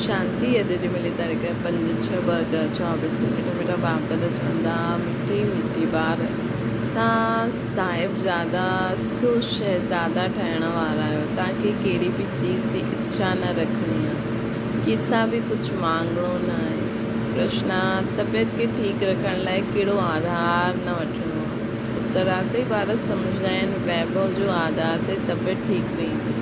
شانتي اڄ جي ملي تاريخ 5 6 2024 مٺا مٺا باپ دادا چوندا مٺي مٺي ٻار تان صاحبزادا سو شهزادا ٺهڻ وارا آهيو تان کي ڪهڙي به چيز جي اڇا نه رکڻي آ ڪنهن سان به ڪجهه مانگڻو نه آهي پرشن آ طبيعت کي ٺيڪ رکڻ لاء ڪهڙو آڌار نه وٺڻو آ اتر آ ڪئي ٻار سمجهندا آهن ويڀو جو آڌار تي طبيعت ٺيڪ رهندي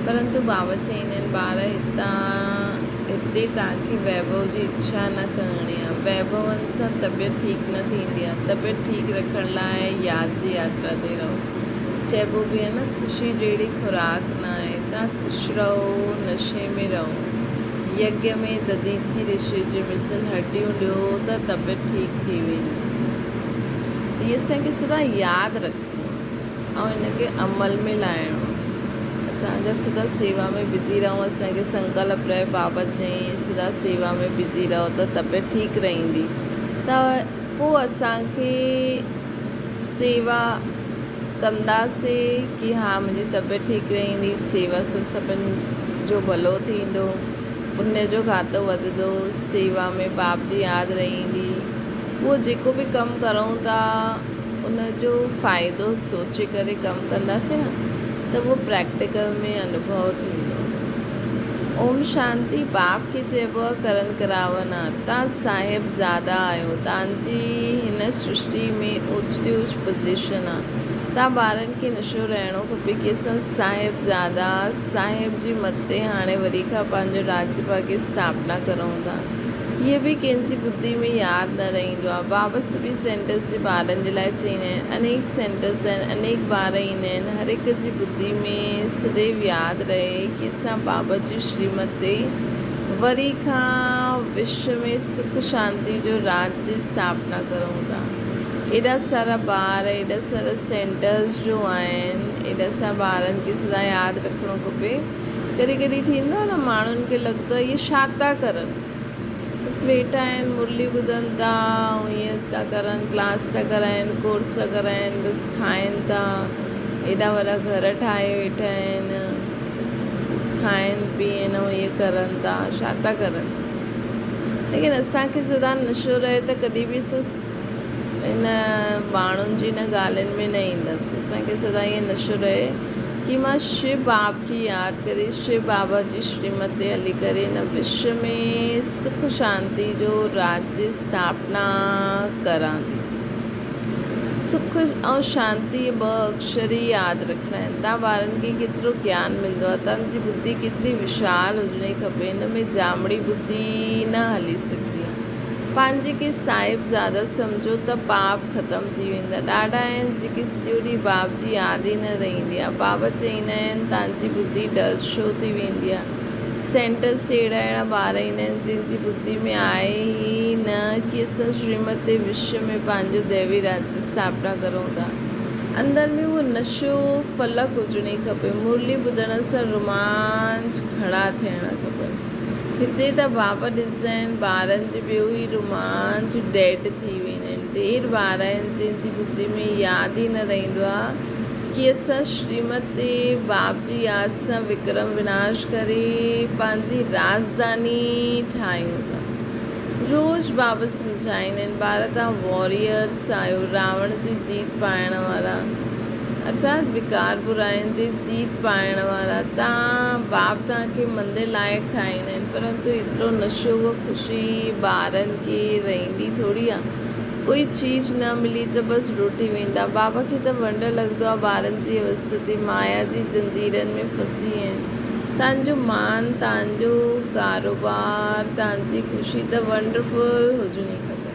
پرنتو بابا چئيندا آهن ٻار هتان هتي توهان کي ويڀو جي اڇا نه ڪرڻي آهي. ويڀون سان طبيعت ٺيڪ نه ٿيندي آهي. طبيعت ٺيڪ رکڻ لاء ياد جي ياترا تي رهو. چئبو به آهي نه خوشي جهڙي خوراڪ نه آهي. توهان خوش رهو، نشي ۾ رهو. يگيا ۾ دديچي رشي جي مثل هڏيون ڏيو ته طبيعت ٺيڪ ٿي ويندي. هي اسان کي سدا ياد رکڻو آهي. ۽ ان کي عمل ۾ لاهڻو آهي. اسان اگر سدا سيوا ۾ بزي رهون اسان کي سنڪلپ رهي بابا چئين سدا سيوا ۾ بزي رهو ته طبيعت ٺيڪ رهندي ته پوء اسان کي سيوا ڪنداسي ڪي ها منهنجي طبيعت ٺيڪ رهندي سيوا سان سڀن جو ڀلو ٿيندو پڃ جو کاتو وڌندو سيوا ۾ باپ جي ياد رهندي اهو جيڪو به ڪم ڪرون ٿا ان جو فائدو سوچي ڪري ڪم ڪنداسين نه ته اهو پريڪٽيڪل ۾ انوڀو ٿيندو. اوم شانتي باپ کي چئبو آهي ڪرن ڪراونا تان صاحب زاده آهيو تان جي هن سرشٽي ۾ اوچ تي اوچ پوزيشن آ تان ٻارن کي نشو رهڻو کپي ڪي اسان صاحب زاده صاحب جي مت تي هاڻي وري کان پنهنجو راجيه ڀاڳيه اسٿاپنا ڪرون ٿا. هيء به ڪنهن جي ٻڌي ۾ ياد نه رهندو آهي. بابا سڀني سينٽرز جي ٻارن جي لاء چئيندا آهن. انيڪ سينٽرز آهن، انيڪ ٻار ايندا آهن. هر هڪ جي ٻڌي ۾ سديو ياد رهي ڪي اسان بابا جي شريمت تي وري کان وشو ۾ سک شانتي جو راڄ جي اسٿاپنا ڪرون ٿا. ايڏا سارا ٻار، ايڏا سارا سينٽرز جو آهن، ايڏا سارا ٻارن کي سدا ياد رکڻو کپي. ڪڏهن ڪڏهن ٿيندو آهي نه ماڻهن کي لڳندو آهي اهي ڇا ٿا ڪرن بس ويٺا آهن مرلي ٻڌن ٿا ۽ ائين ٿا ڪرن ڪلاس ٿا ڪرائن ڪورس ٿا ڪرائن بس کائن ٿا ايڏا وڏا گهر ٺاهي ويٺا آهن بس کائن پيئن ۽ ائين ڪرن ٿا ڇا ٿا ڪرن ليڪن اسانکي سدا نشو رهي ته ڪڏهن به اسان ان ماڻهن جي ان ڳالهين ۾ نه اينداسين اسانکي سدا ائين نشو رهي ڪي مان شو باب کي ياد ڪري شو بابا جي شريمت تي هلي ڪري هن وشو ۾ سک شانتي جو راجيه اسٿاپنا ڪران ٿي. سک ۽ شانتي اهي ٻه اڪشر ئي ياد رکڻا آهن. تان ٻارن کي ڪيترو گيان ملندو آهي، تان جي ٻڌي ڪيتري وشال هجڻي کپي، هن ۾ جامڙي ٻڌي نه هلي سگهندي آهي. پنهنجي کي صاحب زاده سمجهو ته پاپ ختم ٿي ويندا. ڏاڍا آهن جيڪي سڄو ڏينهن باپ جي ياد ئي نه رهندي آهي. بابا چئيندا آهن تان جي ٻڌي ڊل شو ٿي ويندي آهي. سينٽرس تي اهڙا اهڙا ٻار ايندا آهن جن جي ٻڌي ۾ آهي ئي نه ڪي اسان شريمت تي وشو ۾ پنهنجو ديوي راجيه اسٿاپنا ڪرون ٿا. اندر ۾ اهو نشو فلڪ هجڻي کپي. مرلي ٻڌڻ سان رومانچ کڙا ٿيڻ کپن. هتي ته بابا ڏسندا آهن ٻارن جي ٻيو ئي رومانچ ڊيڊ ٿي ويندا آهن. ڍير ٻار آهن جن جي ٻڌي ۾ ياد ئي نه رهندو آهي ڪي اسان شريمت تي باب جي ياد سان وڪرم وناش ڪري پنهنجي راڄڌاني ٺاهيون ٿا. روز بابا سمجهائيندا آهن ٻار توهان واريئرس آهيو راوڻ تي جيت پائڻ وارا. ارٿات وڪار براين تي جيت پائڻ وارا تان باپ توهان کي مندر لائق ٺاهيندا آهن پرنتو ايترو نشو و خوشي ٻارن کي رهندي ٿوري آ ڪوئي چيز نه ملي ته بس روٺي ويندا بابا کي ته ونڊ لڳندو آ ٻارن جي اوسٿ تي مايا جي زنجيرن ۾ ڦسي آهن تان جو مان تان جو ڪاروبار تان جي خوشي ته ونڊرفل هجڻي کپي.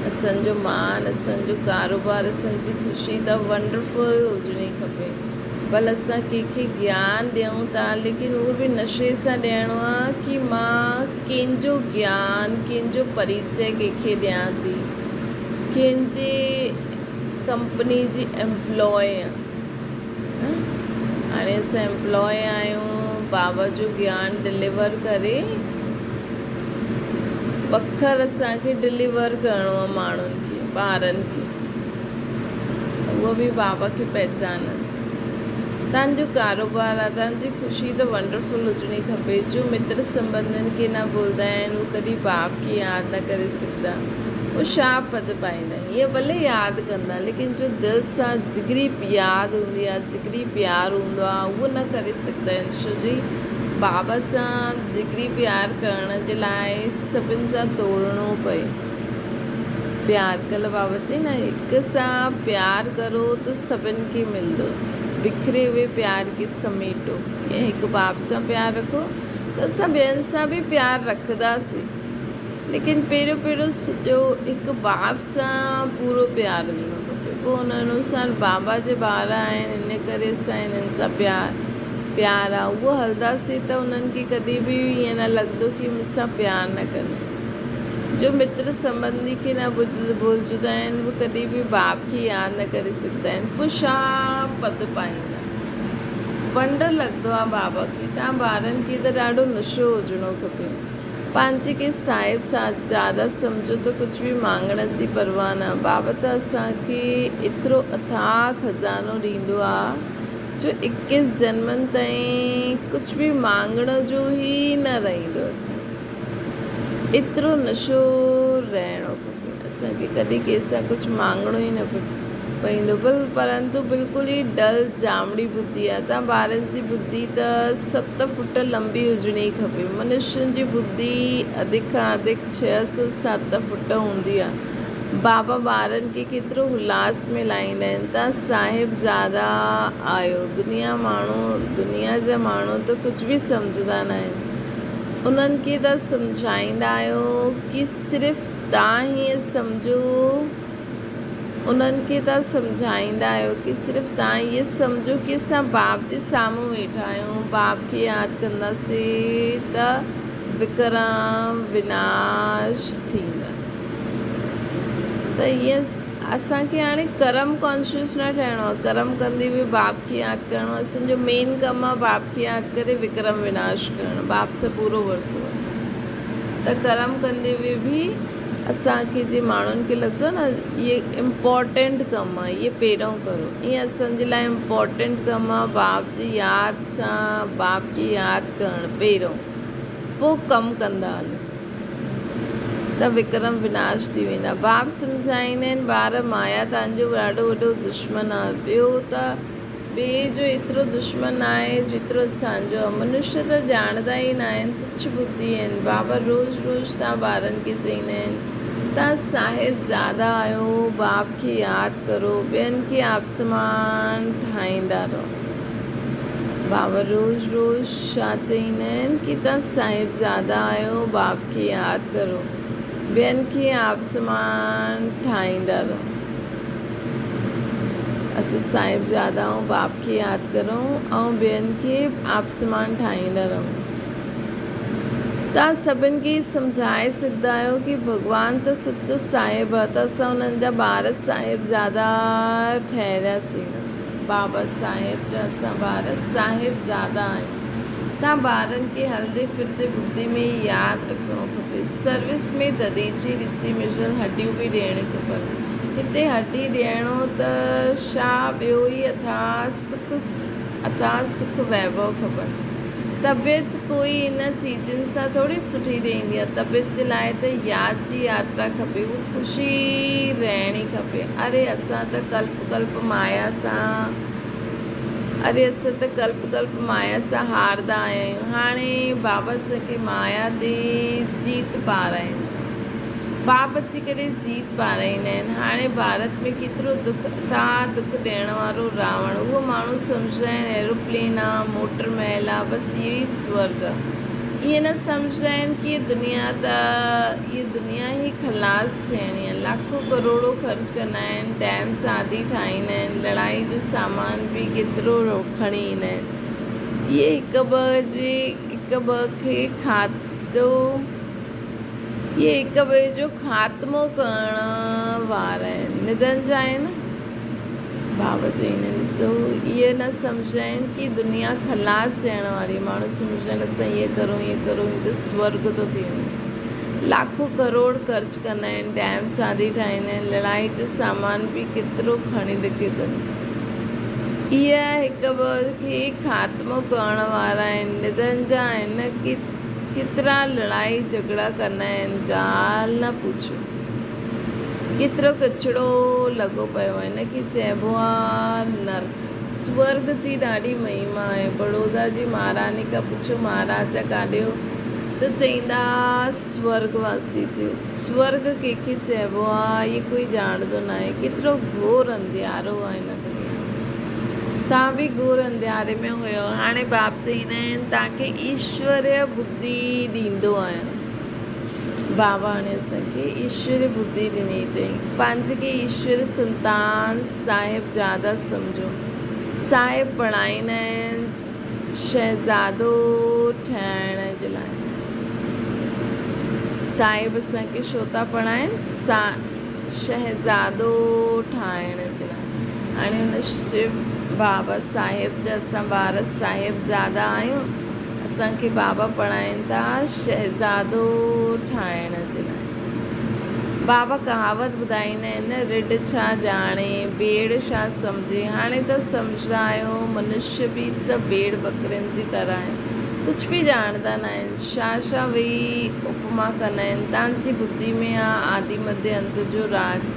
اسان جو مان، اسان جو ڪاروبار، اسان جي خوشي ته ونڊرفل هجڻي کپي. ڀل اسان ڪنهن کي گيان ڏيون ٿا ليڪن اهو به نشي سان ڏيڻو آ ڪي مان ڪنهن جو گيان، ڪنهن جو پريچي ڪنهن کي ڏيان ٿي، ڪنهن جي ڪمپني جي ايمپلائي آن. هاڻي اسان ايمپلائي آهيون بابا جو گيان ڊليور ڪري وکر اسان کي ڊليور ڪرڻو آهي ماڻهن کي ٻارن کي اهو به بابا کي پهچانن. توهان جو ڪاروبار آ، توهان جي خوشي ته ونڊرفل هجڻي کپي. جو متر سنٻنڌين کي نه ڀلدا آهن، هو ڪڏهن باپ کي ياد نه ڪري سگهندا. هو ڇا پد پائيندا؟ هيئن ڀلي ياد ڪندا، ليڪن جو دل سان جگري ياد هوندي آ، جگري پيار هوندو آ، اهو نه ڪري سگهندا آهن. ڇو جي بابا سان جگري پيار ڪرڻ جي لاء سڀن سان توڙڻو پئي. پيار ڪل بابا چئي نه هڪ سان پيار ڪرو ته سڀن کي ملندو بکري هوئي پيار کي سميٽو ڪيئن هڪ باپ سان پيار رکو ته اسان ٻين سان به پيار رکنداسين ليڪن پهريون پهريون سڄو هڪ باپ سان پورو پيار هجڻو کپي پوء ان انوسار بابا جي ٻار آهن ان ڪري اسان انهن سان پيار پيار آهي اهو هلنداسين ته انهن کي ڪڏهن به ائين نه لڳندو ڪي مون سان پيار نه ڪندا آهن جو متر سنٻنڌي کي نه ڀلجندا آهن، اهي ڪڏهن به باپ کي ياد نه ڪري سگهندا آهن. پوء ڇا پد پائيندا؟ ونڊر لڳندو آهي بابا کي. توهان ٻارن کي ته ڏاڍو نشو هجڻو کپي. پنهنجي کي صاحب زاده سمجهو ته ڪجهه به مانگڻ جي پرواهه نه. بابا ته اسان کي ايترو اٿاهه خزانو ڏيندو آهي جو اڪيس جنمن تائين ڪجهه به مانگڻ جو ئي نه رهندو اسان کي. ايترو نشو رهڻو کپي اسان کي ڪڏهن ڪنهن سان ڪجهه مانگڻو ئي نه پوندو بل پرنتو بلڪل ئي ڊل جامڙي ٻڌي آهي تان ٻارن جي ٻڌي ته ست فٽ لمبي هجڻي کپي منشين جي ٻڌي اڌڪ کان اڌڪ ڇهه سان ست فٽ هوندي آهي بابا ٻارن کي ڪيترو هلاس ۾ لائيندا آهن تان صاحب زاده آهيو دنيا ماڻهو دنيا جا ماڻهو ته ڪجهه به سمجهندا ناهن انهن کي ته سمجهائيندا آهيو ڪي صرف توهان هيئن سمجهو انهن کي ته سمجهائيندا آهيو ڪي صرف توهان هيئن سمجهو ڪي اسان باپ جي سامهون ويٺا آهيون باپ کي ياد ڪنداسين ته وڪرم وناش ٿيندا ته هيئن اسان کي هاڻي ڪرم ڪانشس نه ٺهڻو آهي ڪرم ڪندي به باپ کي ياد ڪرڻو آهي اسان جو مين ڪم آهي باپ کي ياد ڪري وڪرم وناش ڪرڻ باپ سان پورو ورثو آهي ته ڪرم ڪندي به به اسان کي جي ماڻهن کي لڳندو آهي نه اهي امپورٽنٽ ڪم آهي اهي پهريون ڪرو ائين اسان جي لاء امپورٽنٽ ڪم آهي باپ جي ياد سان باپ کي ياد ڪرڻ پهريون پوء ڪم ڪندا هلو ته وڪرم وناش ٿي ويندا. باپ سمجهائيندا آهن، ٻار مايا توهان جو ڏاڍو وڏو دشمن آهي. ٻيو ته ٻئي جو ايترو دشمن ناهي جيترو اسان جو آهي. منشي ته ڄاڻندا ئي ناهن، تڇ ٻڌي آهن. بابا روز روز توهان ٻارن کي چئيندا آهن، توهان صاحب زاده آهيو، باپ کي ياد ڪرو، ٻين کي آپسمان ٺاهيندا رهو. بابا روز روز ڇا چئيندا آهن ڪي توهان صاحبزادا آهيو باپ کي ياد ڪرو ٻين کي آپسمان ٺاهيندا رهو اسين صاحبزادا آهيون باپ کي ياد ڪرون ۽ ٻين کي آپسمان ٺاهيندا رهون توهان سڀن کي سمجهائي سگهندا آهيو ڪي ڀڳوان ته سچو صاحب آهي ته اسان انهن جا ٻار صاحبزادا ٺهرياسين نه بابا صاحب جا اسان ٻار صاحبزادا آهيون. تان ٻارن کي هلندي ڦرندي ٻڌي ۾ ئي ياد رکڻو کپي. سروس ۾ دديچي رسي مشل هڏيون به ڏيڻ کپن. هتي هڏي ڏيڻو ته شا ٻيو ئي اٿاهه سک اٿاهه سک ويڀو کپن. طبيعت ڪوئي ان چيزن سان ٿوري سٺي رهندي آهي. طبيعت جي لاء ته ياد جي ياترا کپي. هو خوشي رهڻي کپي. اري اسان ته ڪلپ ڪلپ مايا سان اري اسان ته ڪلپ ڪلپ مايا سان هاردا آيا آهيون هاڻي بابا اسان کي مايا تي جيت پارائين ٿا باپ اچي ڪري جيت پارائيندا آهن هاڻي ڀارت ۾ ڪيترو دک اٿا دک ڏيڻ وارو راوڻ اهو ماڻهو سمجهندا آهن ايروپلين آ موٽر محل آ بس اهو ئي سورگ آ ائين نه سمجهندا آهن ڪي دنيا ته اهي دنيا ئي خلاص ٿيڻي آهي. لاکون ڪروڙون خرچ ڪندا آهن، ڊيم سادي ٺاهيندا آهن، لڙائي جو سامان به ڪيترو کڻي ايندا آهن. اهي هڪ ٻئي جي هڪ ٻئي کي کاتو اهي هڪ ٻئي جو خاتمو ڪرڻ وارا آهن. نڌن جا آهن. بابا چئيندا آهن ڏسو اهي نه سمجهندا آهن ڪي دنيا خلاص ٿيڻ واري آهي. ماڻهو سمجهندا آهن اسان هيئن ڪرون هيئن ڪرون هي ته سورڳ ٿو ٿي وڃي. لاکون ڪروڙ خرچ ڪندا آهن، ڊيم سادي ٺاهيندا آهن، لڙائي جو سامان به ڪيترو کڻي رکيو اٿن. اهي هڪ ٻئي کي خاتمو ڪرڻ وارا آهن. ندن جا آهن ڪيترا لڙائي جهڳڙا ڪندا آهن ڳالهه نه پڇو. ڪيترو ڪچڙو لڳو پيو آهي. هن کي چئبو آ نرڪ. سورڳ جي ڏاڍي مهما آهي. بڙودا جي مهاراڻي کان پڇو مهاراجا ڪاڏي هو ته چئيندا سورڳ واسي ٿيو. سورڳ ڪنهن کي چئبو آ اهي ڪوئي ڄاڻندو ناهي. ڪيترو گهور انڌيارو آ هن دنيا ۾. توهان به گهور انڌياري ۾ هيو. هاڻي باپ چئيندا آهن توهان کي ايشوريه ٻڌي ڏيندو آهيان. بابا هاڻي اسان کي ايشوري ٻڌي ڏني اٿئي. پنهنجي کي ايشوري سنتان صاحبزادا سمجهو. صاحب پڙهائيندا آهن شهزادو ٺهڻ جي لاء. صاحب اسان کي ڇو ٿا پڙهائين؟ شهزادو ٺاهڻ جي لاء. هاڻي هن شو بابا صاحب جا اسان ٻار صاحبزادا آهيون. اسان کي بابا پڙهائين ٿا شهزادو ٺاهڻ جي لاء. بابا ڪهاوت ٻڌائيندا آهن نه رڍ ڇا ڄاڻي، ڀيڙ ڇا سمجهي. هاڻي ته سمجهندا آهيو منشيه به سڀ ڀيڙ ٻڪرين جي طرح آهن. ڪجهه به ڄاڻندا ناهن. ڇا ڇا ويهي اپما ڪندا آهن. تان جي ٻڌي ۾ آ آدي مڌي انت جو راز.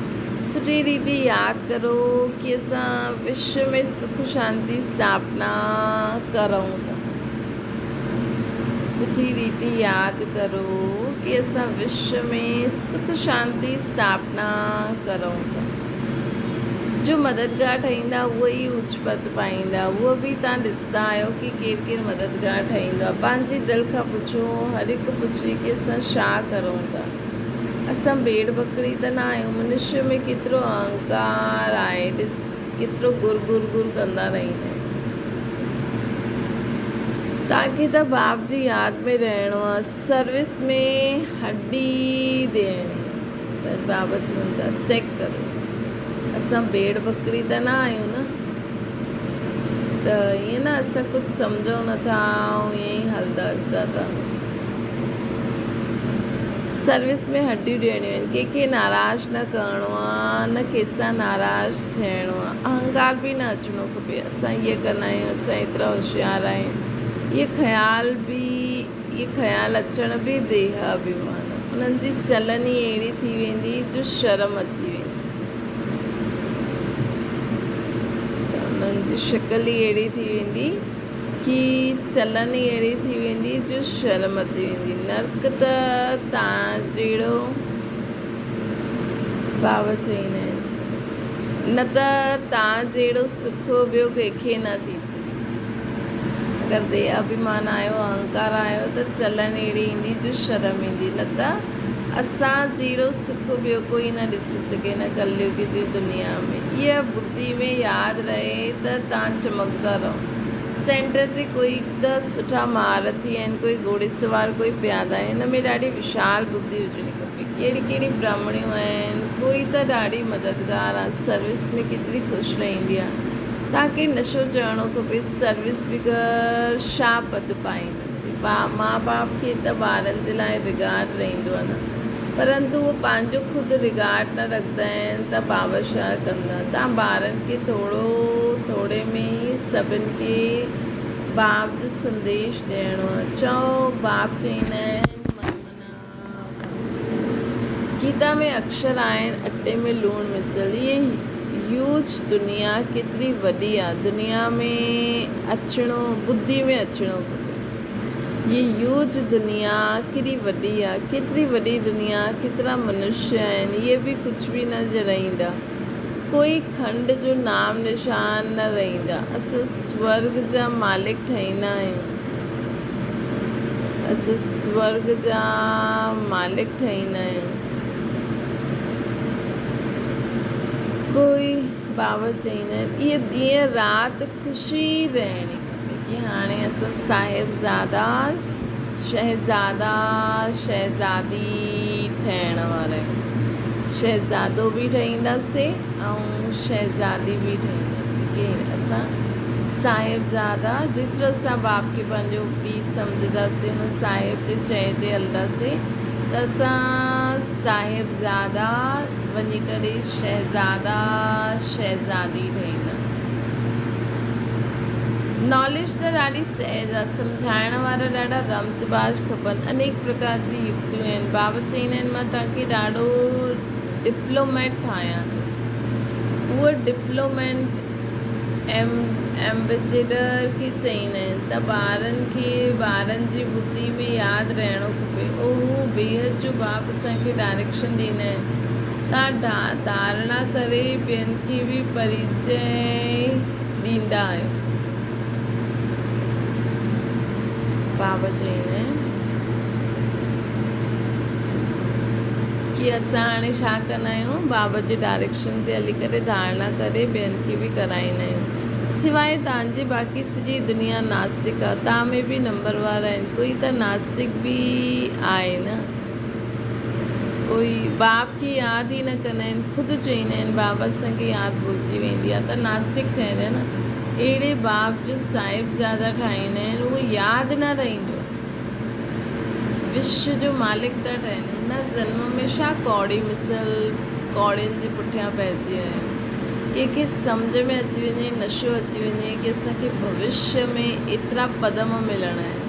سٺي ريت ياد ڪرو ڪي اسان وشو ۾ سک شانتي اسٿاپنا ڪرون ٿا. سٺي ريت ياد ڪرو ڪي اسان وشو ۾ سک شانتي اسٿاپنا ڪرون ٿا. جو مددگار ٺهيندا اهي ئي اوچ پد پائيندا. اهو به تان ڏسندا آهيو ڪي ڪير ڪير مددگار ٺهيندو آهي. پنهنجي دل کان پڇو هر هڪ پڇي ڪي اسان ڇا ڪرون ٿا. اسان ڀيڙ ٻڪري ته نه آهيون. منشيء ۾ ڪيترو اهنڪار آهي، ڪيترو گر گر گر ڪندا رهندا آهن. توهان کي ته باپ جي ياد ۾ رهڻو آهي، سروس ۾ هڏي ڏيڻي آهي. پر بابا چون ٿا چيڪ ڪرو، اسان ڀيڙ ٻڪري ته نه آهيون نه؟ ته ائين نه اسان ڪجهه سمجهون نه ٿا ۽ ائين ئي هلندا ويندا ٿا. سروس ۾ هڏيون ڏيڻيون آهن. ڪنهن کي ناراض نه ڪرڻو آهي نه ڪنهن سان ناراض ٿيڻو آهي. اهنڪار به نه اچڻو کپي. اسان هيئن ڪندا آهيون، اسان ايترا هوشيار آهيون. اهي خيال به اهي خيال اچڻ به ديهه اڀيمان آهي. انهن جي چلن ئي اهڙي ٿي ويندي جو شرم اچي ويندي. انهن جي شڪل ئي اهڙي ٿي ويندي. ڪي چلن ئي اهڙي ٿي ويندي جو شرم اچي ويندي. نرڪ ته تان جهڙو بابا چئيندا آهن. نه ته تان جهڙو سک ٻيو ڪنهن کي نه ٿي سگهي. اگر ديهه اڀيمان آيو، اهنڪار آيو ته چلن اهڙي ايندي جو شرم ايندي. نه ته اسان جهڙو سک ٻيو ڪوئي نه ڏسي سگهي هن ڪليوگ جي دنيا ۾. اها ٻڌي ۾ ياد رهي ته تان چمڪندا رهو. سينٽر تي ڪوئي ته سٺا مهارٿي آهن، ڪوئي گهوڙيسوار، ڪوئي پيادا. هن ۾ ڏاڍي وشال ٻڌي هجڻي کپي. ڪهڙي ڪهڙي برهمڻيون آهن، ڪوئي ته ڏاڍي مددگار آ، سروس ۾ ڪيتري خوش رهندي آ. توهان کي نشو چڙهڻو کپي، سروس بغير ڇا پد پائينداسين. ماء باپ کي ته ٻارن جي لاء رگارڊ رهندو آ نه، پرنتو اهو پنهنجو خود رگارڊ نه رکندا آهن ته بابا ڇا ڪندا. توهان ٻارن کي ٿورو ٿوري ۾ ئي سڀن کي باپ جو سنديش ڏيڻو آ. چئو باپ چئيندا آهن من منا ڀو. گيتا ۾ اڪشر آهن اٽي ۾ لوڻ مثل. هيء هيوج دنيا ڪيتري وڏي آ. دنيا ۾ اچڻو ٻڌي ۾ اچڻو کپي. هيء هيوج دنيا ڪيڏي وڏي آ. ڪيتري وڏي دنيا، ڪيترا منشيه آهن. اهي به ڪجهه به نه رهندا. ڪوئي کنڊ جو نام نشان نه رهندا. اسان سورڳ جا مالڪ ٺهيندا آهيون. اسان سورڳ جا مالڪ ٺهيندا آهيون. ڪوئي بابا چئيندا آهن، اهي ڏينهن رات خوشي رهڻي کپي ڪي هاڻي اسان صاحبزادا، شهزادا، شهزادي ٺهڻ وارا آهيون. شهزادو به ٺهينداسين ۽ شهزادي به ٺهينداسين. ڪير اسان صاحبزادا جيترو اسان باپ کي پنهنجو پيء سمجهنداسين ان صاحب جي چئي تي هلنداسين ته اسان صاحبزادا وڃي ڪري شهزادا شهزادي ٺهينداسين. ناليج ته ڏاڍي سهج آ، سمجهائڻ وارا ڏاڍا رمز باز کپن. انيڪ پرڪار جي يڪتيون آهن. بابا چئيندا آهن مان توهان کي ڏاڍو ڊپلوميٽ ٺاهيان ٿو. اهو ڊپلومينٽ ايمبيسيڊر کي چئيندا آهن ته ٻارن کي ٻارن جي ٻڌي ۾ ياد رهڻو کپي. اهو بيحد جو باپ اسان کي ڊائريڪشن ڏيندا آهن. توهان ڌارڻا ڪري ٻين کي به پريچي ڏيندا آهيو. بابا چئيندا آهن ڪي اسان هاڻي ڇا ڪندا آهيون بابا جي ڊائريڪشن تي هلي ڪري ڌارڻا ڪري ٻين کي به ڪرائيندا آهيون. سواء توهان جي باقي سڄي دنيا ناستڪ آهي. توهان ۾ به نمبر وار آهن. ڪوئي ته ناستڪ به آهي نه. ڪوئي باپ کي ياد ئي نه ڪندا آهن، خود چئيندا آهن بابا اسان کي ياد ڀلجي ويندي آهي ته ناستڪ ٺهندا آهن نه، اهڙي باپ جو صاحبزادا ٺاهيندا آهن اهو ياد نه رهندو آهي، وشو جو مالڪ ٿا ٺهن، هن جنم ۾ ڇا ڪوڙي مثل ڪوڙين جي پٺيان پئجي ويا آهيون، ڪنهن کي سمجهه ۾ اچي وڃي، نشو اچي وڃي ڪي اسان کي ڀوشيه ۾ ايترا پدم ملڻا آهن.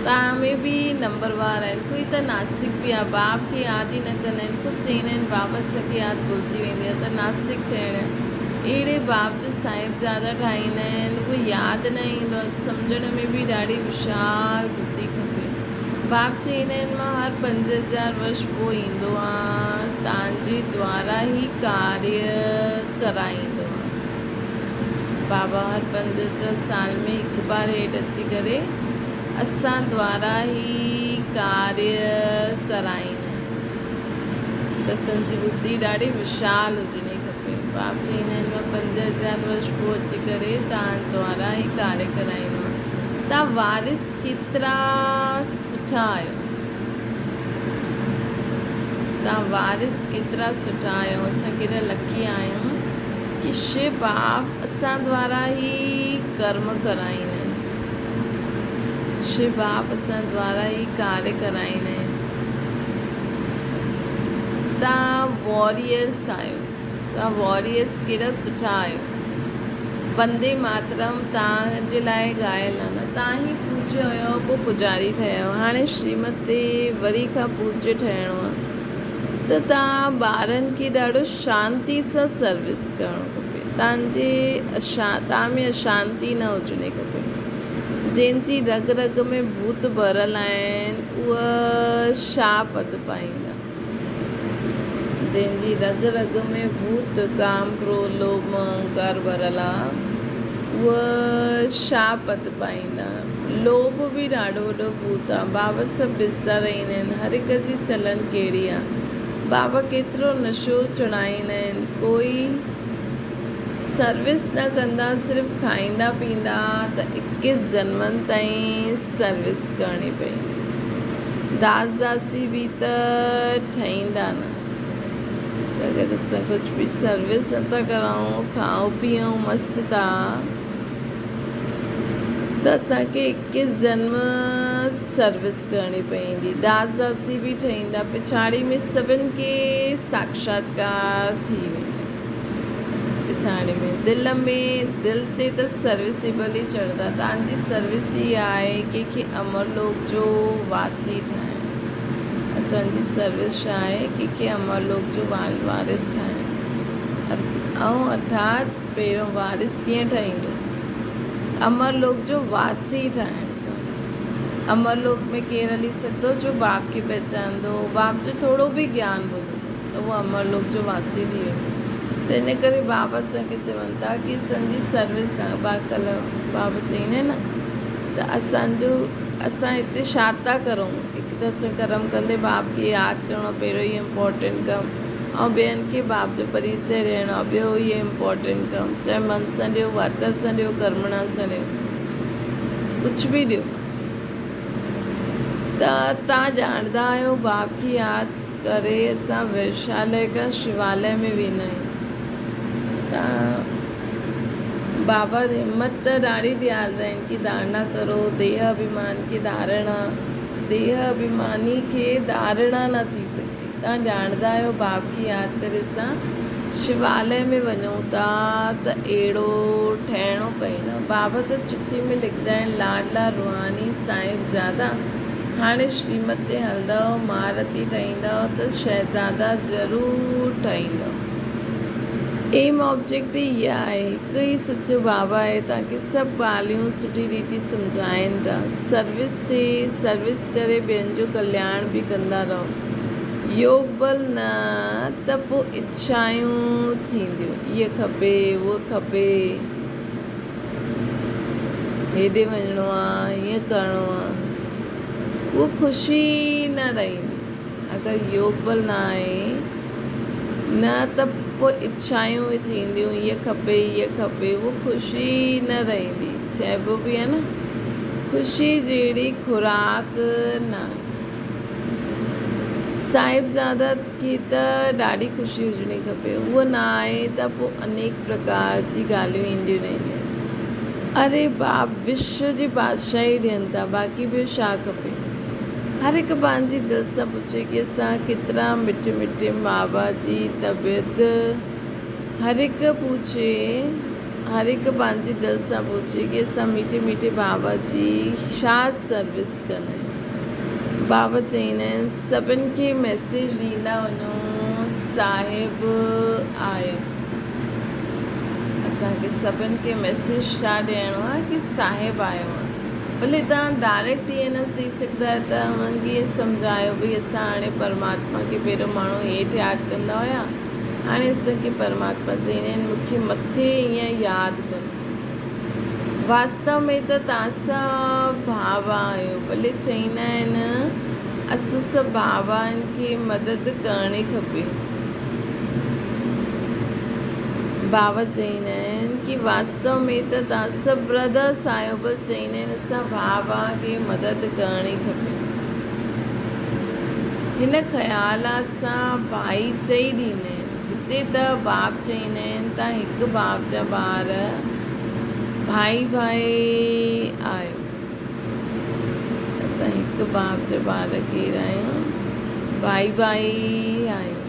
توهان ۾ به نمبر وار آهن. ڪوئي ته ناستڪ به آهي. باپ کي ياد ئي نه ڪندا آهن. خود چئيندا آهن بابا اسان کي ياد ڀلجي ويندي آهي ته ناستڪ ٺهڻ اهڙي باپ جو صاحبزادا ٺاهيندا آهن اهو ياد نه ايندو آهي. سمجهڻ ۾ به ڏاڍي وشال ٻڌي کپي. باپ چئيندا آهن مان هر 5000 ورش پوء ايندو آهيان توهان جي دوارا هي ڪاريه ڪرائيندو آهيان. بابا هر 5000 سال ۾ هڪ بار هيٺ اچي ڪري اسان دوارا هي ڪاريه ڪرائيندا آهن ته اسان جي ٻڌي ڏاڍي وشال هجڻي کپي. باب چئيندا آهن مان 5000 ورش پوء اچي ڪري توهان دوارا هي ڪاريه ڪرائيندو آهيان. توهان وارث ڪيترا سٺا آهيو. توهان وارث ڪيترا سٺا آهيو. اسان ڪيڏا لڪي آهيون. ڪي شو باپ اسان دوارا هي ڪرم ڪرائيندا آهن. شو باپ اسان دوارا هي ڪاريه ڪرائيندا آهن. توهان واريئرس آهيو. توهان واريئرس ڪيڏا سٺا آهيو. وندي ماترم توهان جي لاء ڳايل آهي نه. توهان ئي پوجيه هيو پوء پوڄاري ٺهيا آهيو. هاڻي شريمت تي وري کان پوجيه ٺهڻو آهي. ته توهان ٻارن کي ڏاڍو شانتي سان سروس ڪرڻو کپي. توهان جي توهان ۾ اشانتي نه هجڻي کپي. جنهن جي رڳ رڳ ۾ ڀوت ڀريل آهن اهي ڇا پد پائيندا. جنهن جي رڳ رڳ ۾ ڀوت، ڪام، ڪروڌ، لوڀ، موهه، اهنڪار ڀريل آ اهي ڇا پد پائيندا. لوڀ به ڏاڍو وڏو ڀوت آ. بابا سڀ ڏسندا رهندا آهن. هر هڪ جي چلن ڪهڙي آ. بابا ڪيترو نشو چڙهائيندا آهن. ڪوئي سروس نه ڪندا صرف کائيندا پيئندا ته اڪيس جنمن تائين سروس ڪرڻي پوندي. داس داسي به ته ٺهيندا نه. ته اگر اسان ڪجهه به سروس نه ٿا ڪرايون کائون پيئون مست ٿا. ته اسان کي اڪيس جنم سروس ڪرڻي پوندي. داس داسي به ٺهيندا. پڇاڙي ۾ سڀن کي ساڪشاتڪار ٿي ويندو. پڇاڙي ۾ دل ۾ دل تي ته سروس ئي ڀلي چڙهندا. توهان جي سروس ئي آهي ڪنهن کي امر لوڪ جو واسي ٺاهڻ. اسان جي سروس ڇا آهي؟ ڪنهن کي امر لوڪ جو وارث ٺاهڻ. ۽ ارٿات پهريون وارث ڪيئن ٺهيندو؟ امر لوڪ جو واسي ٺاهڻ سان. امر لوڪ ۾ ڪير هلي سگهندو؟ جو باپ کي پهچاندو، باپ جو ٿورو به گيان ٻڌندو ته اهو امر لوڪ جو واسي ٿي ويندو. ته ان ڪري بابا اسان کي چون ٿا ڪي اسان جي سروس سان با ڪلهه بابا چئيندا آهن نه ته اسان جو اسان هتي ڇا ٿا ڪرون؟ هڪ ته اسان ڪرم ڪندي باپ کي ياد ڪرڻو آهي پهريون اهو امپارٽنٽ ڪم. ۽ ٻين کي باپ جو پريچي ڏيڻو آهي، ٻيو اهو امپارٽنٽ ڪم، چاهي من سان ڏيو، واچا سان ڏيو، ڪرمڻا سان ڏيو، ڪجهه به ڏيو ته توهان ڄاڻندا آهيو باپ کي ياد ڪري اسان ويشالي کان شوالي ۾ ويندا آهيون ته بابا همت ته ڏاڍي ڏيارندا آهن ڪي ڌارڻا ڪرو ديهه اڀيمان کي ڌارڻا ديهه اڀيماني کي ڌارڻا نه ٿي سگهندي. توهان ڄاڻندا آهيو باپ کي ياد ڪري اسان شواليه ۾ وڃون ٿا ته اهڙو ٺهڻو پئي نه. بابا ته چٺي ۾ لکندا آهن، لاڏلا روحاني صاحبزادا، هاڻي شريمت تي هلندؤ، مهارتي ٺهيندؤ ته شهزادا ضرور ٺهيندؤ. ايم آبجيڪٽ ئي اها آهي. هڪ ئي سچو بابا آهي، توهان کي سڀ ڳالهيون سٺي ريتي سمجهائين ٿا. سروس تي سروس ڪري ٻين جو ڪلياڻ به ڪندا رهو. يوگ بل نه ته پوء اڇائون ٿينديون، اهو کپي، اهو کپي، هيڏي وڃڻو آ، هيئن ڪرڻو آ، اهو خوشي نه رهندي. اگر يوگ بل نه آهي نه ته پوء اڇائون ئي ٿينديون، اهو کپي، اهو کپي، اهو خوشي نه رهندي. چئبو به آهي نه خوشي جهڙي خوراڪ ناهي. صاحبزاده کي ته ڏاڍي خوشي هجڻي کپي. اهو نه آهي ته پوء انيڪ پرڪار جي ڳالهيون اينديون رهنديون آهن. اري باپ وشو جي بادشاهي ڏين ٿا باقي ٻيو ڇا کپي. هر هڪ پنهنجي دل سان پڇي ڪي اسان ڪيترا مٺي مٺي بابا جي طبيعت هر هڪ پڇي هر هڪ پنهنجي دل سان پڇي ڪي اسان مٺي مٺي بابا جي ڇا سروس ڪندا آهيون. بابا چئيندا آهن سڀن کي ميسيج ڏيندا وڃو صاحب آيو. اسان کي سڀن کي ميسيج ڇا ڏيڻو آهي ڪي صاحب آيو آهي. ڀلي توهان ڊائريڪٽ ائين نه چئي سگهندا آهيو ته انهن کي ائين سمجهايو ڀئي اسان هاڻي پرماتما کي پهريون ماڻهو هيٺ ياد ڪندا هيا هاڻي اسان کي پرماتما چئيندا آهن مون کي مٿي ائين ياد ڪرو. واستو ۾ ته توهان سڀ ڀاء آهيو. ڀلي چئيندا آهن اسان سڀ ڀاء کي مدد ڪرڻي کپي. ڀاء چئيندا آهن ڪي واستو ۾ ته توهان سڀ برادرس آهيو ڀل چئيندا آهن اسان ڀاء کي مدد ڪرڻي کپي. هن خيالات سان ڀائي چئي ڏيندا آهن. هتي ته باپ چئيندا آهن ته هڪ باپ جا ٻار ڀائي ڀائي آهيو. اسان هڪ باپ جا ٻار ڪير آهيون؟ ڀائي ڀائي آهيون.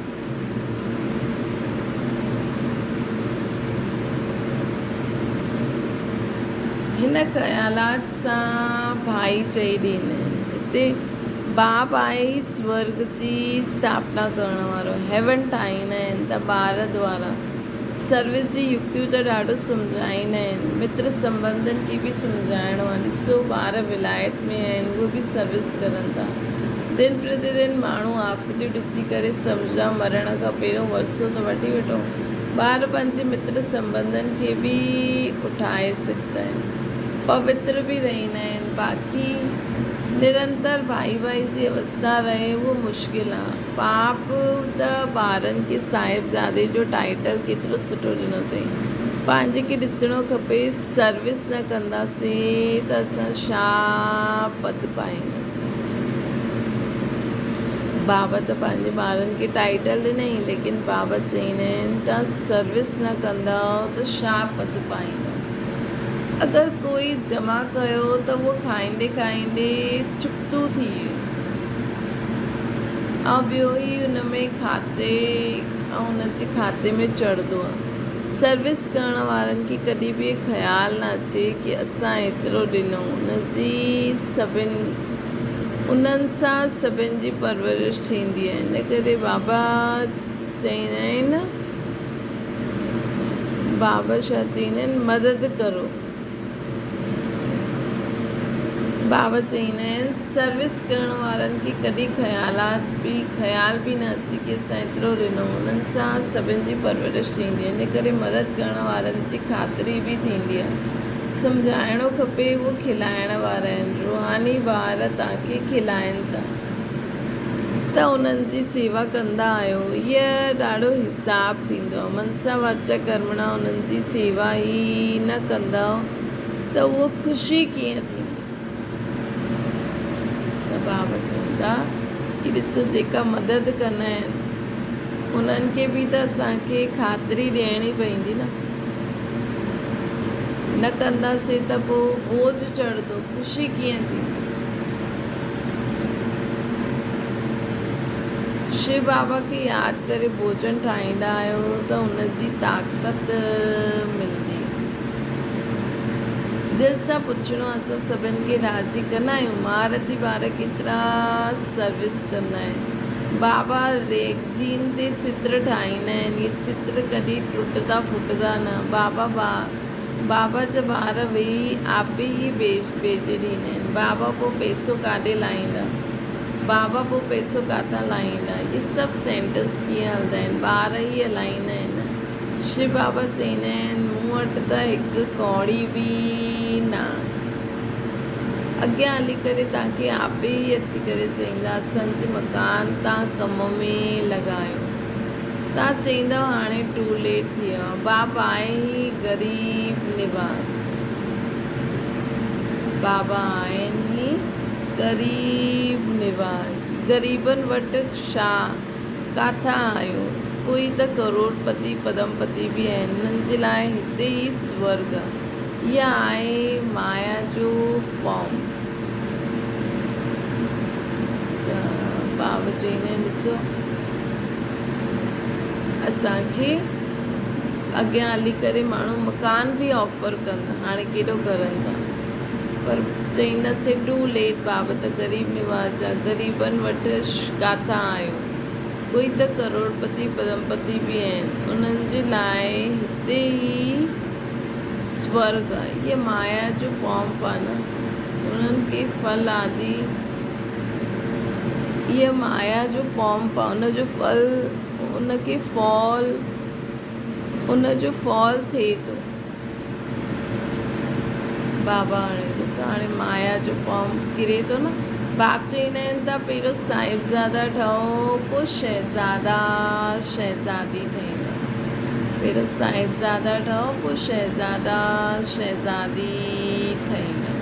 هن خيالات سان ڀائي چئي ڏيندا آهن. هتي باپ آهي ئي سورڳ جي اسٿاپنا ڪرڻ وارو. هيون ٺاهيندا آهن ته ٻار دوارا. سروس جي يڪتيون ته ڏاڍو سمجهائيندا آهن. متر سنٻنڌن کي به سمجهائڻو آهي. ڏسو ٻار ولايت ۾ آهن اهي به سروس ڪرن ٿا. دن پرتي دن ماڻهو آفتيون ڏسي ڪري سمجهندا مرڻ کان پهريون ورثو ته وٺي وٺو. ٻار پنهنجي متر سنٻنڌن کي به اٺائي سگهندا آهن. پوتر به رهندا آهن. باقي نرنتر ڀائي ڀائي جي اوستا رهي اهو مشڪل آ. پاپ ته ٻارن کي صاحبزادي جو ٽائيٽل ڪيترو سٺو ڏنو اٿئي. پنهنجي کي ڏسڻو کپي سروس نه ڪنداسين ته اسان ڇا پد پائينداسين. بابا ته پنهنجي ٻارن کي ٽائيٽل ڏنئي ليڪن بابا چئيندا آهن ته سروس نه ڪندؤ ته ڇا پد پائيندؤ. اگر ڪوئي جمع ڪيو ته اهو کائيندي کائيندي چڪتو ٿي ويو ۽ ٻيو هي ان ۾ کاتي ۽ ان جي کاتي ۾ چڙهندو آهي. سروس ڪرڻ وارن کي ڪڏهن به خيال نه اچي ڪي اسان ايترو ڏنو ان جي سڀن انهن سان سڀن جي پرورش ٿيندي آهي ان ڪري بابا چئيندا آهن بابا ڇا چئيندا آهن مدد ڪرو. بابا چئيندا آهن سروس ڪرڻ وارن کي ڪڏهن خيالات به خيال به نه اچي ڪي اسان ايترو ڏنو انهن سان سڀن جي پرورش ٿيندي آهي ان ڪري مدد ڪرڻ وارن جي خاطري به ٿيندي آهي سمجهائڻو کپي اهو کلائڻ وارا آهن روحاني ٻار توهان کي کلائن ٿا. ته انهن جي سيوا ڪندا آهيو. هيء ڏاڍو حساب ٿيندو آهي. منسا واچا ڪرمڻا انهن جي سيوا ئي نه ڪندؤ ته اهو خوشي ڪيئن ٿيندي؟ ته بابا چون ٿا ڪي ڏسو جيڪا مدد ڪندا آهن انهن کي به ته اسان کي خاطري ڏيڻي پوندي نه. نه ڪنداسين ته پوء بوجهه چڙهندو، خوشي ڪيئن ٿيندي؟ شو بابا کي ياد ڪري ڀوڄن ٺاهيندا آهيو ته ان جي طاقت ملندي. دل سان پڇڻو اسان سڀن کي راضي ڪندا آهيون. مهارتي ٻار ڪيترا سروس ڪندا آهن. بابا ريگزين تي چتر ٺاهيندا آهن. اهي چتر ڪڏهن ٽٽندا ڦٽندا نه. بابا بابا جا ٻار ويهي آپي ئي ڀيڄي ڏيندا آهن. بابا پوء پئسو ڪاڏي لاهيندا. بابا پوء پئسو ڪاٿان لاهيندا. اهي سڀ سينٽرس ڪيئن هلندا آهن. ٻار ئي هلائيندا آهن. شو بابا چئيندا آهن، مون وٽ ته هڪ ڪوڙي به نه آهي. اڳيان هلي ڪري توهان کي آپي ئي اچي ڪري چئيندا، اسان جي مڪان تان ڪم ۾ لڳايو. توهان چئيندؤ هاڻي ٽو ليٽ ٿي ويو آهي. باپ آهي ئي غريب نواز. بابا آهن ئي غريب نواز. غريبن وٽ ڇا ڪاٿان آيو؟ ڪوئي ته ڪروڙ پتي پدم پتي به آهن. انهن جي لاء هتي ئي سورڳ آهي. اها آهي مايا جو پونب. ته بابا چئيندا آهن ڏسو اسان کي اڳيان هلي ڪري ماڻهو مڪان به آفر ڪندا هاڻي ڪيڏو ڪرن ٿا پر چئينداسين ٽو ليٽ بابا ته غريب نواز آ غريبن وٽ ڪاٿان آيو ڪوئي ته ڪروڙپتي پدمپتي به آهن انهن جي لاء هتي ئي سورڳ آ هيء مايا جو پونپ آ نه انهن کي ڦل آدي هيء مايا جو پونپ آ ان جو ڦل ان کي ڦول ان جو ڦول ٿئي ٿو. بابا هاڻي چئي ٿو هاڻي مايا جو پمپ ڪري ٿو نه. باپ چئيندا آهن ته پهريون صاحبزادا ٺهو پوء شهزادا شهزادي ٺهيندا. پهريون صاحبزادا ٺهو پوء شهزادا شهزادي ٺهيندا.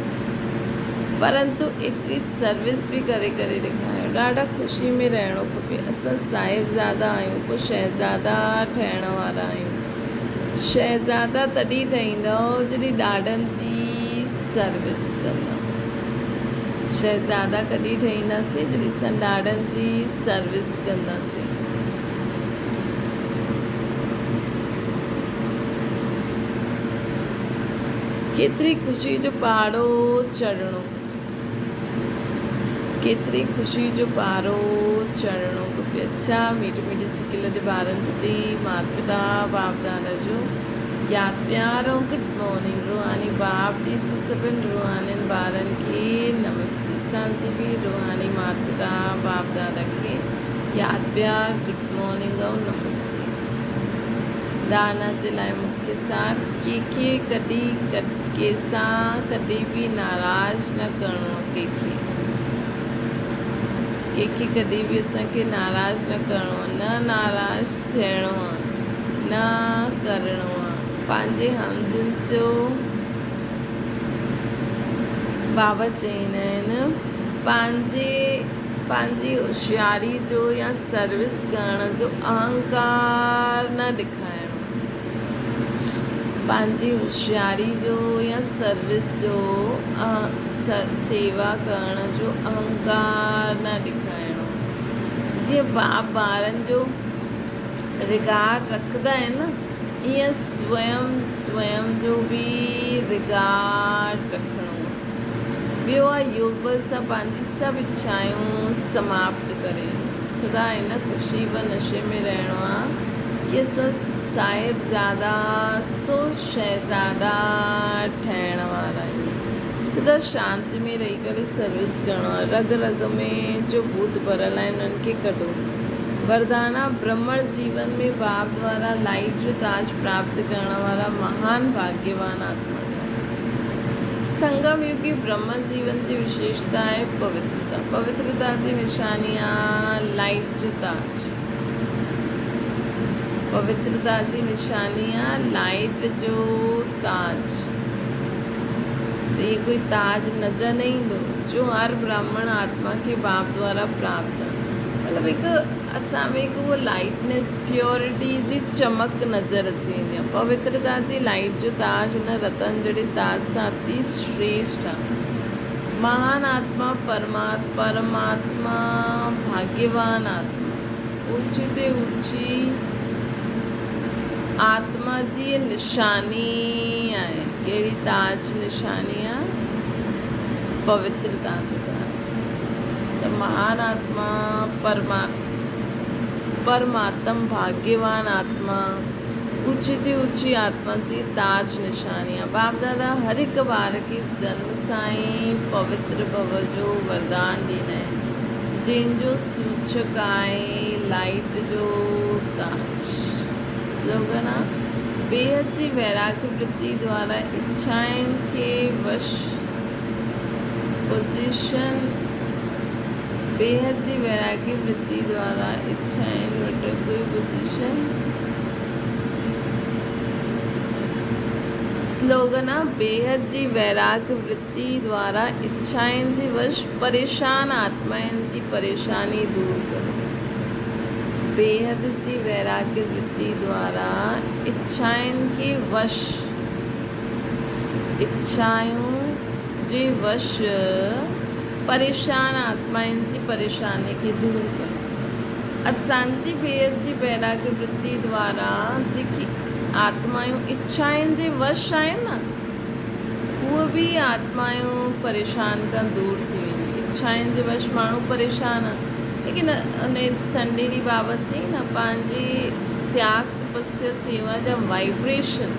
پرنتو ايتري سروس به ڪري ڪري ڏيکاريو. ڏاڍا خوشي ۾ رهڻو کپي. اسان صاحبزادا آهيون پوء شهزادا ٺهڻ وارا آهيون. شهزادا تڏهن ٺهيندؤ جڏهن ڏاڏن جي سروس ڪندؤ. شهزادا ڪڏهن ٺهينداسين جڏهن اسان ڏاڏن جي سروس ڪنداسين. ڪيتري خوشي جو پهاڙو چڙهڻو کپي. ڪيتري خوشي جو پارو چڙهڻو کپي. اڇا ميٺي ميٺي سڪيل جي ٻارن پرتي مات پتا باپ دادا جو ياد پيار ۽ گڊ مارننگ روحاني باپ جي سڀن روحانين ٻارن کي نمستي اسان جي به روحاني مات پتا باپ دادا کي ياد پيار گڊ مارننگ ۽ نمستي. دانا جي لاء مکيه سار ڪنهن کي ڪڏهن ڪنهن سان ڪڏهن به ناراض نه ڪرڻو آهي ڪنهن کي ڪنهن کي ڪڏهن به اسان کي ناراض نه ڪرڻو آهي نه ناراض ٿيڻو آهي نه ڪرڻو آهي پنهنجي هم جنس جو بابا چئيندا آهن پنهنجي پنهنجي هوشياري جو يا سروس ڪرڻ جو اهنڪار نه ڏيکارڻو پنهنجي هوشياري جو يا سروس جو سيوا ڪرڻ جو اهنڪار نه ڏيکارڻو. جيئن باپ ٻارن جو رگارڊ رکندا آهن نه ائين سويم سويم جو به رگارڊ رکڻو. ٻيو آهي يوگ بل سان پنهنجي سڀ اڇائون سماپت ڪري سدا ان خوشي و نشي ۾ رهڻو آهي ڪي اسان صاحبزادا سو شهزادا ٺهڻ وارا آهيون. سدا شانتي ۾ رهي ڪري سروس ڪرڻو آهي. رڳ رڳ ۾ جو ڀوت ڀريل آهن انهن کي ڪڍو. وردانا برهمڻ جيون ۾ باپ دوارا لائيٽ جو تاج پراپت ڪرڻ وارا مهان ڀاگيوان آتما ٺهو. سنگم يگي برهمڻ جيون جي وشيشتا آهي پوترتا. پوترتا جي نشاني آهي لائيٽ جو تاج. پوترتا جي نشاني آهي لائيٽ جو تاج. ته اهو ڪوئي تاج نظر نه ايندو جو هر برهمڻ آتما کي باپ دوارا پراپت آهي. مطلب هڪ اسان ۾ هڪ اهو لائيٽنيس، پيورٽي جي چمڪ نظر اچي ويندي آهي. پوترتا جي لائيٽ جو تاج هن رتن جهڙي تاج سان اتي شريشٺ آهي. مهان آتما پرماتما ڀاگيوان آتما. اوچي تي اوچي آتما جي نشاني آهي. ڪهڙي تاج نشاني آهي؟ پوترتا جو تاج. ته مهان آتما پرما پرماتم ڀاگيوان آتما اوچي تي اوچي آتما جي تاج نشاني آهي. باپ دادا هر هڪ ٻار کي جنم سان ئي پوتر ڀو جو وردان ڏيندا آهن. جنهن جو سوچڪ آهي لائيٽ جو تاج. سلوگن آ، بيحد جي ويراڳ ورتي دوارا اڇائن کي وش پوزيشن بيحد جي ويراڳي ورتي دوارا اڇائن وٽ ڪوئي پوزيشن. سلوگن آ، بيحد جي ويراڳ ورتي. ڀڳتي دوارا اڇائن جي وش پريشان آتمائن جي پريشاني دور ڪرو. بيحد جي ويراڳ ورتي دوارا اڇائن کي وش اڇائون جي وش پريشان آتمائن جي پريشاني کي دور ڪرو. اسان جي بيحد جي ويراڳ ورتي دوارا جيڪي آتمائون اڇائن جي وش آهن نه اهي به آتمائون پريشان کان دور ٿي وينديون. اڇائن جي وش ماڻهو پريشان آهن. ليڪن ان سنڊي ڏينهن بابا چيائين نه پنهنجي تياڳ تپسيا سيوا جا وائبريشن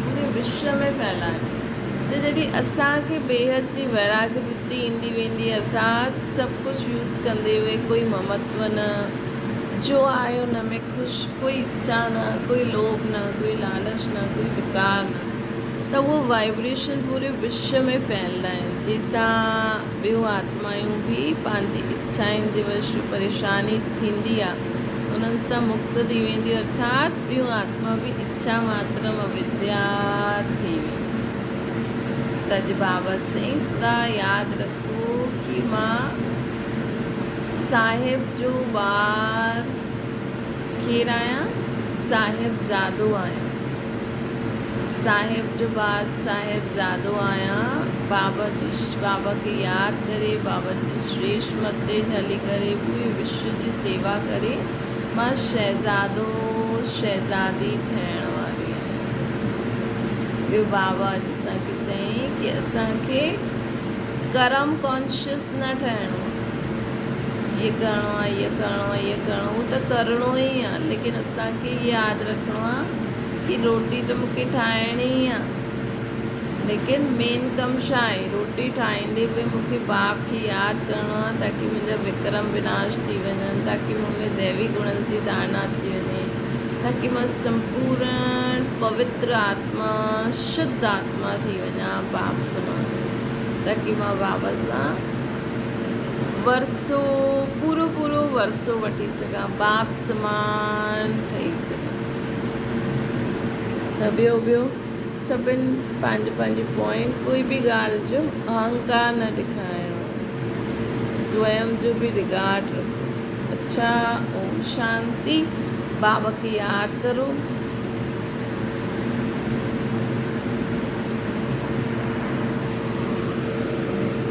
پوري وشو ۾ ڦهلايو ته جڏهن اسان کي بيحد جي ويراڳ ورتي ايندي ويندي ارٿات سڀ ڪجهه يوز ڪندي هوئي ڪوئي ممتو نه جو آهي ان ۾ خوش ڪوئي اڇا نه ڪوئي لوڀ نه ڪوئي لالچ نه ڪوئي وڪار نه ته اهو وائبريشن پوري وشو ۾ ڦهلندا آهن جنهن سان ٻيون آتمائون به پنهنجي اڇائن جي وش پريشاني ٿيندي آهي انهن سان مڪت ٿي وينديون ارٿات ٻيون آتما به اڇا ماترم اوديا ٿي وينديون ته اڄ بابا چئين سدا ياد رکو ڪي مان صاحب جو ٻار ڪير آهيان؟ صاحبزادو آهيان. صاحب جو ٻار صاحبزادو آهيان. بابا جي بابا کي ياد ڪري، بابا جي شريشٽ مت تي هلي ڪري، پوري وشو جي سيوا ڪري مان شهزادو شهزادي ٺهڻ واري آهيان. ٻيو بابا اڄ اسان کي چيائين ڪي اسان کي ڪرم ڪانشس نه ٺهڻو آهي. هيء ڪرڻو آهي، هيء ڪرڻو آهي، هيء ڪرڻو هو ته ڪرڻو ئي آهي ليڪن اسان کي هيء ياد رکڻو آهي ڪي روٽي ته مون کي ٺاهڻي ئي آهي ليڪن مين ڪم ڇا آهي روٽي ٺاهيندي به مون کي باپ کي ياد ڪرڻو آهي تاڪي منهنجا وڪرم وناش ٿي وڃن تاڪي مون ۾ ديوي گڻن جي ڌارڻا اچي وڃي تاڪي مان سمپورڻ پوتر آتما شڌ آتما ٿي وڃان باپ سمان تاڪي مان بابا سان ورثو پورو پورو ورثو وٺي سگهان، باپ سمان ٺهي سگهان. ته ٻيو ٻيو سڀن پنهنجو پنهنجو پوائنٽ ڪوئي به ڳالهه جو اهنڪار نه ڏيکارڻو آهي سويم جو به رگارڊ رکو. اڇا اوم شانتي بابا کي ياد ڪرو.